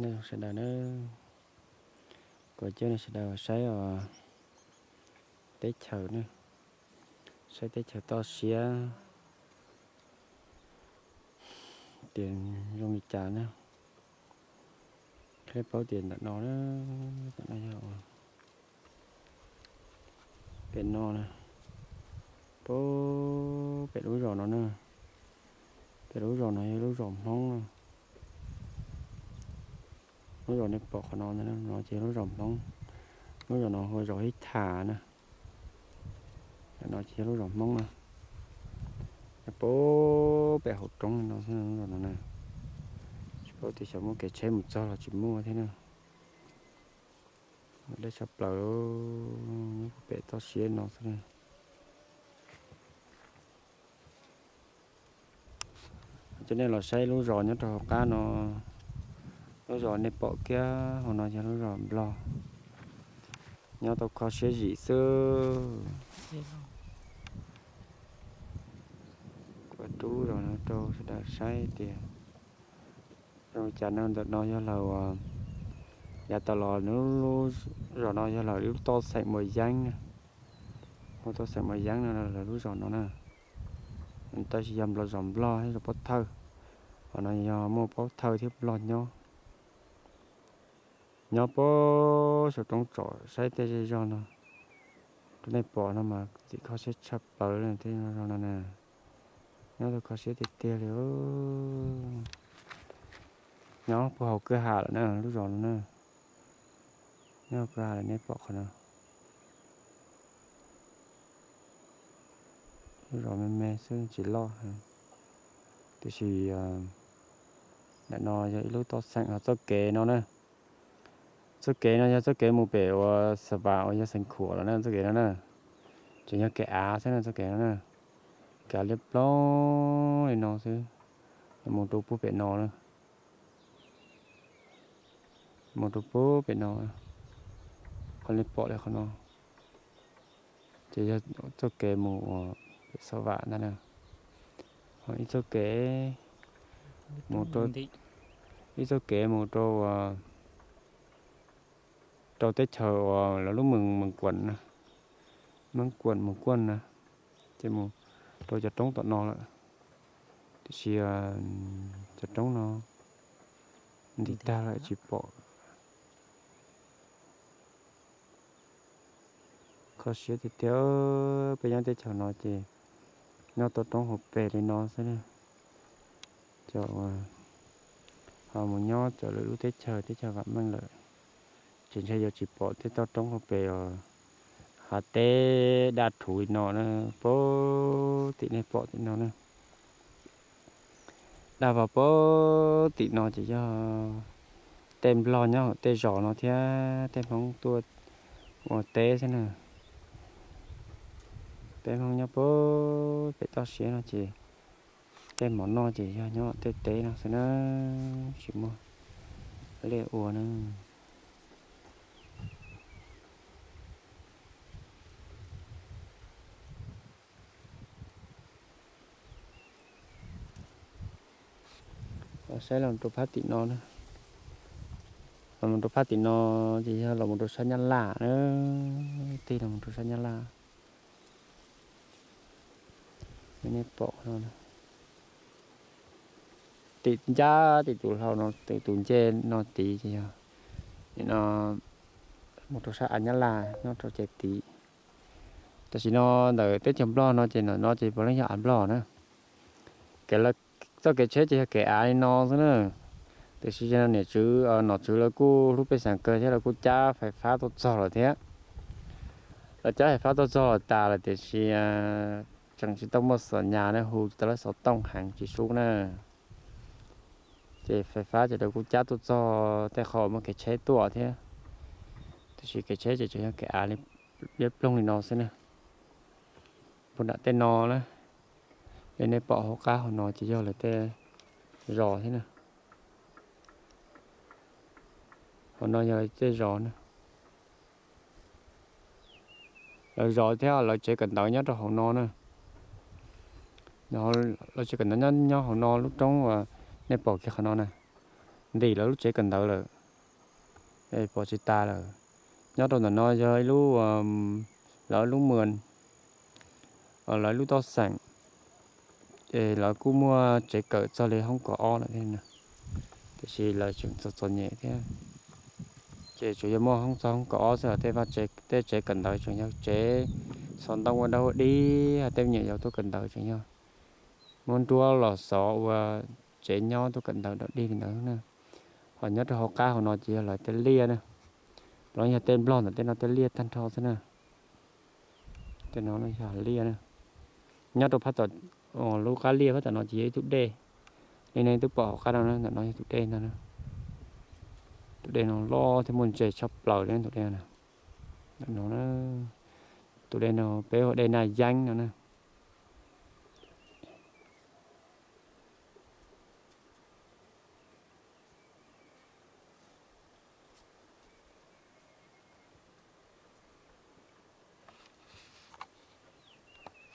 Nej sawv daws na, kuv coj nej sawv daws saib os, teb chaws na, saib teb chaws toj siab tias zoo li cas na. Qhia paub tias ntawm no na, ntawm no yog pem no na, pem lub zos no na, pem lub zos no yog lub zos Hmoob na. Lub zos nej pom qhov no ntag, no ces lub zos Hmoob. Lub zos no hu zos Hib Tham na. No ces yog lub zos Hmoob na. Puag pem hauv roob no xwb lub zos no na. Tsis paub tias xyov muaj kev tsheb mus txog los tsis muaj thiab na. Deb tshaj plaws, nyob puag pem toj siab no xwb na. Coj nej los saib lub zos nyob rau hauv qab no. Lub zos nej pom kiag hauv no yog lub zos Nplog, nyob tau kho siab zim xwb. Kuv rub zos no rau sawv daws saib tias zoo li cas na. Ntawm no yog lawv, yav tas los lub zos no yog lawv lub toj xeem Muas Yeeb na. Hu toj xeem Muas Yeeb no lawv lub zos no na. Tab sis yog Nplog, zos Nplog thiab zos Pob Thawj. Qhov no yog muaj Pob Thawj thiab Nplog nyob. Nyob puag saum roob tsom saib tej zej zog no, rau nej pom no mas txim kho siab tshaj plaws li tej zej zog no na. Nyob tau kho siab tiag tiag li. Nyob puag hauv kwj ha lawm na lub zos no na. Nyob hauv kwj ha lawm nej pom qhov no. Lub zos me me xwb tsis loj, tiam sis ntawm no yog ib lub toj xeem. Ho txoj kev no na, txoj kev no yog txoj kev mus pem uas Xa Vam uas yog Xeev Khuam los na, txoj kev no na. Tseem yog kev av xwb na txoj kev no na. Kev av liab ploog li no xwb, mus rau puag pem no na. Mus rau puag pem no, qhov nej pom li qhov no ces yog txoj kev mus uas pem Xa Vam ntag na. Ho ib txoj kev mus rau, ib txoj kev mus rau uas rau teb chaws uas lawv lub Mees Kuam na, Mees Kuam, Mees Kuam na, ces mus rau cov roob tom no lawm. Tiam sis cov roob no ntim tag lawm tsis pom. Kho siab tiag tiag, peb nyob teb chaws no ces nyob tau roob hauv pes li no xwb na. Cov uas ho mus nyob cov lwm lub teb chaws, teb chaws vam meej lawm, ces ntshe yuav tsis pom tej toj roob hauv pes os. Hav teb daj rhuv li no na, puag tim nej pom tim no na. Daj vog puag tim no ces yog tej Nplog nyob hauv tej zos no thiab tej Hmoob tuaj ua teb xwb na. Peb Hmoob nyob puag pem toj siab no ces tej mov noj ces yog nyob tej teb no xwb na, tsis muaj liaj ua na. Saib los rau phab tim no, los mus rau phab tim no ces yog los mus rau sab Nyab Laj na, tig los mus rau sab Nyab Laj. Nej pom no, tim ncaj tim tus hlau no, tim tus ncej no tid ces yog no mus rau sab av Nyab Laj nyob rau ces tid. Tam sim no ntawm teb chaws Nplog no ces ntawm no ces puav leej yog av Nplog na. Kev, txoj kev tsheb ces yog kev av li no xwb na. Tiam sis niam tswv nom tswv lawv kuj hlub pej xeem kawg thiab lawv kuj cab fais fab tuaj txog lawm thiab. Lawv cab fais fab tuaj txog lawm tas lawm tiam sis tseem tsis tau muaj xov nyas na, hu tau lawv xov tooj heev tsis sub na. Ces fais fab ces lawv kuj cab tuaj txog tej qhov muaj kev tsheb tuaj thiab. Tiam sis kev tsheb ces tseem yog kev av liab ploog li no xwb na. Puag nram tej no na, li nej pom hauv qab hauv no ces yog lawv tej zos thiab na. Hauv no yog lawv tej zos na. Lawv zos thiab lawv tsev kawm ntawv nyob rau hauv no na. Lawv tsev kawm ntawv nyob hauv no lub roob uas nej pom kiag qhov no na. ntim lawv lub tsev kawm ntawv lawm, pov tsis tas lawm. Nyob rau ntawm no yog ib lub, lawv lub mws, lawv lub toj xeem, ces lawv kuj muaj tsev kawm txog li hoob kaum ob lawm thiab, tiam sis lawv tseem txom txom nyem thiab. Ces tsuas yog muaj hoob txog hoob kaum ob xwb, tej tsev kawm ntawv tseem yog tsev xov ntoo ua dab ua dig, tej me nyuam yaus tuaj kawm ntawv tseem yog muab nruab los xov ua tsev nyob tuaj kawm ntawv dog dig li ntawd na. Ho nyob rau hauv qab hauv no ces yog lawv tej liaj na, los yog tej nplog ntawm tej no tej liaj tag nrho xwb na. Tej no yog liaj na. Nyob rau phab tom, lub qab liaj phab tom no ces yog ib tug dej. Nej twb pom hauv qab no, ntawm no yog tus dej ntag. Tus dej no loj thiab muaj ntses tshaj plaws li tus dej no. Tus dej no peb hu dej Naj Yeeb no na.